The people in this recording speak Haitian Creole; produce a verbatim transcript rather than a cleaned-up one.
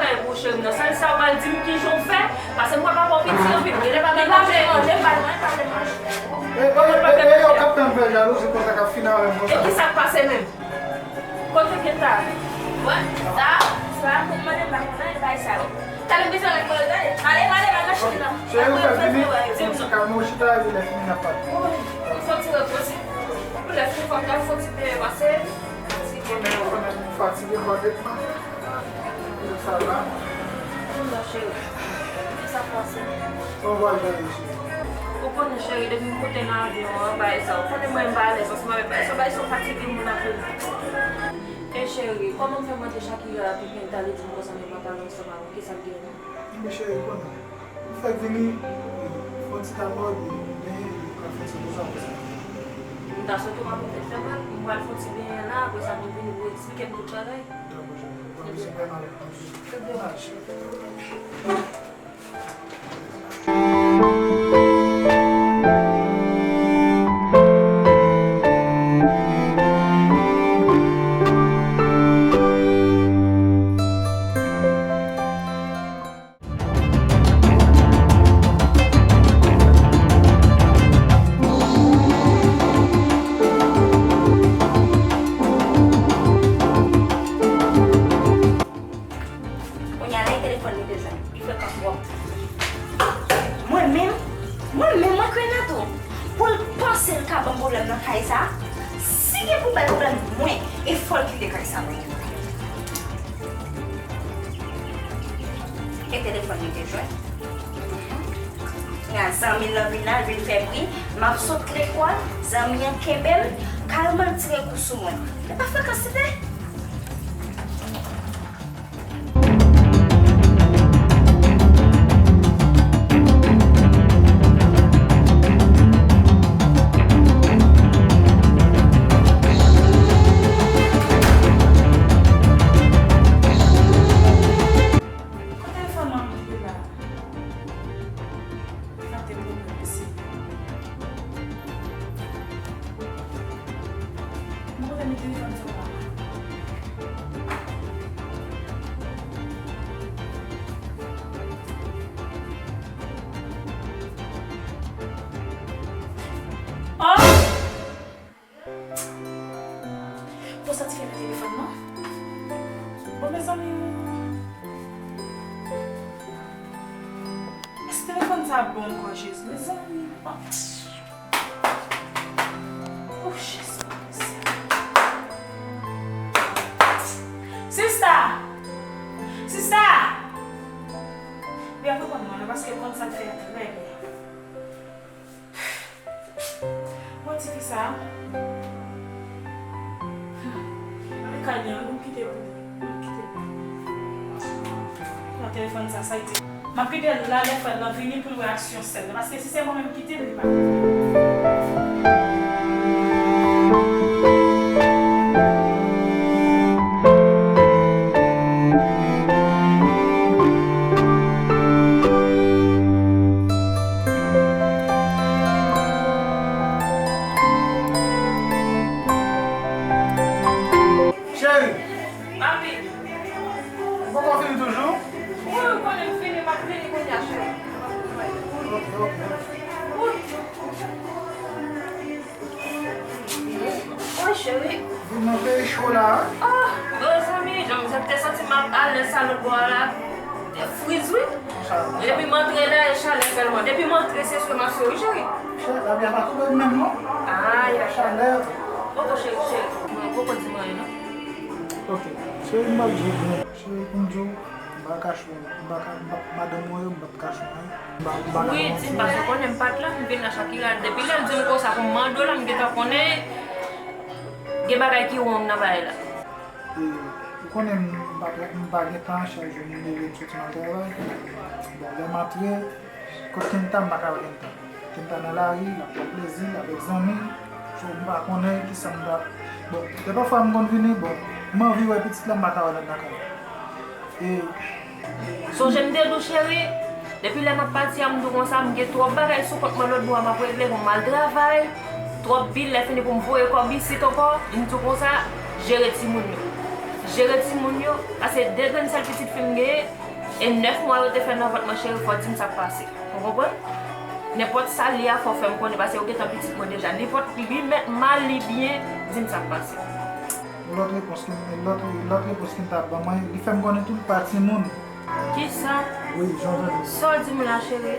bagay pou ou, cheri m nan. Sa, sa w pral di m kijan w fè? Paske m kwè papa w piti anpil. Genlè pa vle manje. Manje, pa vle manje. E, e, e, e, yo k ap tann fè jalouzi konsa k ap fini avè m konsa. E kisa k pase menm? Kote w gen ta? Wè, sa, sa, pou mande m pa konnen bagay sa yo. Talè m bezwen rèk mwen yo, tande. Male, male, male machin nan. Cheri, ou fè vini, ou sa kalme, ou chita, epi lè fini n ap pale. Ou fò ti repoze. Pou lè fini fò m ta fò ti peye pase. Konnen, konnen m fatige, konnen. Sa la. Sa pase. Bon vwayaj, cheri. Ou Ou konnen, cheri, depi m monte nan avyon an, bagay sa, ou konnen mwen m pa alèz ansanm avèk bagay sa, bagay sa fatige moun anpil. E cheri, kòman m fè mande Shakira la pou l vin ta li di m konsa men m pa pale ansanm avè w, kisa k gen? Ebyen cheri, ou konnen. Ou fèk vini, fè yon ti ta mòd, benyen, ou ka fè ti konsa konsa. M ta swete w pa pou tèt fè mal, m pral fè yon ti benyen la, apre sa nou vini pou eksplike m tout bagay. Dakò, cheri. Ebyen, m pa mal. Ebyen, m al. Kounye a la, e telefòn li bezwen. Li frekan twòp. Mwen menm, mwen menm, mwen kwè nan tou. Pou l panse l ka ban m pwoblèm nan kay sa, si gen pou bay pwoblèm, mwen, e fò l kite kay sa mwen. E telefòn li te jwenn. Nga zanmi l lan vin la, l vin fè bri. M ap sot lekòl, zanmi an kenbe m, kal mantire kou sou mwen. E pa frekans li te. Kote telefòn mwen ki te la? Gade pwoblèm isi. Mwen kote met telefòn sa la. Oh! Bon, sa ti fè nan telefòn nan. Bon, mezanmi. Èske telefòn sa ap bon ankò, Jezi? Mezanmi. Oh, Jezi. Sista! Sista! Li ap reponn mwen, non, paske l konn sa l fè a trè byen. Bon, tifi sa. Hmm. Mwen kay li an, nou kite pou li. Nou kite pou li. Nan telefòn sa, sa ite. M ap kite l la, lè frè l lan vini pou l wè aksyon sè l la. Paske si se mwen menm ki te l, li pa. Cheri! Papi! Ou poko fini toujou? Wi, ou konnen m fini, m ap fini kounye a, cheri. Ok, ok. Wi. Wi, cheri. Vin nan peyi cho la. Oh, mezanmi, jan m te santi m ap alèz sa lòt bò a la. Te friz, wi. Epi m antre la, e chalè sèlman. Depi m antre, se swe m ap swe, wi, cheri. Cheri, lavi a pa tou rèd menm, non. Ay, ay. Chalè. Poko, cheri, cheri. Mwen poko di mwen anyen, non. Ok. Cheri, m p ap jije w. Cheri, pou m di w, m pa kache w. M pa ka, m pa, madanm mwen yo, m p ap kache w anyen. M pa, m pa ka. Wi, di m, paske w konnen m pa t la, m vin la Shakira. Depi lè l di m konsa pou m mande w la, m gentan konnen gen bagay ki wrong nan bagay la. E, ou konnen m pa trè, m pa gen tan, chak jou m leve m soti nan travay. Bon, lè m antre, kot Kenta, m pa ka wè Kenta. Kenta nan lari, l ap pran plezi l avèk zanmi l. So, m pa konnen kisa m t ap, bon, lè pafwa m konn vini, bon, m anvi wè pitit la, m pa ka wè l anndan kay la. E, Sonje m te di w, cheri, depi lè m ap pati a, m di w konsa, m gen twòp bagay sou kont mwen lòt bò a, m ap regle pou m al travay, twòp bil, lè fini pou m voye kòb isit ankò, m di w konsa, jere timoun yo. Jere timoun yo, paske de grenn sèl pitit fi m genyen, e nèf mwa yo te fè nan vant mwen, cheri, fò w di m sa k pase. Ou konprann? Nenpòt sa l ye a, fò w fè m konnen, paske yo gentan pitit mwen deja. Nenpòt li mèt mal, li byen, di m sa k pase. Lòt repons ke, lòt, lòt repons ke m t ap ban mwen, li fè m konnen tou l pa timoun. Kisa? Wi, jan w tande. Sa w di m la, cheri?